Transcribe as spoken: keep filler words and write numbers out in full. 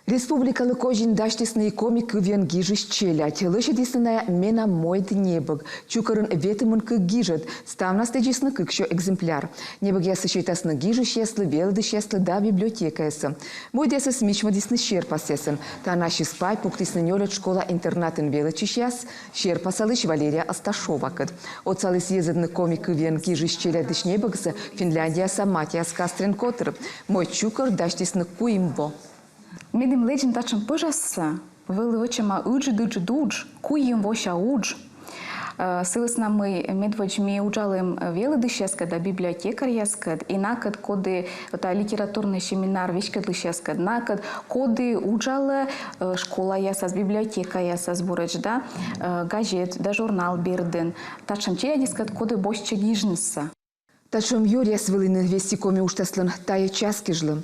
Республикалы козин дасьтісны и коми кывйӧн гижысь челядь. Лӧсьӧдісны найӧ «Менам мойд» небӧг. Чукӧрын ветымын кык гижӧд. Ставнас лэдзисны кыксё экземпляр. Небӧгъяссӧ сетасны гижысьяслы, велӧдысьяслы да библиотекаясӧ. Мойдъясӧс мичмӧдісны серпасъясӧн. Танаысь пайӧ пуктісны нёльӧд школа-интернатын велӧдчысьяс. Серпасалысь Валерия Асташовакӧд. Отсаліс йӧзӧдны коми кывйӧн гижысь челядьлысь небӧгсӧ Финляндияса Матиас Кастрен котыр. Мойд чукӧр дасьтісны куим во. Медым лэдзны татшӧм пӧжассӧ, вӧлі вӧчӧма ыджыд-ыджыд удж, куим вося удж. Э, сы вӧсна мый медводз ми уджалім, э, велӧдысьяскӧд да библиотекаръяскӧд, и накӧд, коді, вот, а, литературнӧй семинар веськӧдлысьяскӧд, накӧд, коді уджалӧ, э, школаясас, библиотекаясас буретш да, э, газет да журнал бердын, татшӧм челядьыскӧд, коді босьтчӧ гижнысӧ. Татшӧм юӧръяс вӧліны «Вести коми» уджтаслӧн тайӧ час кежлӧ.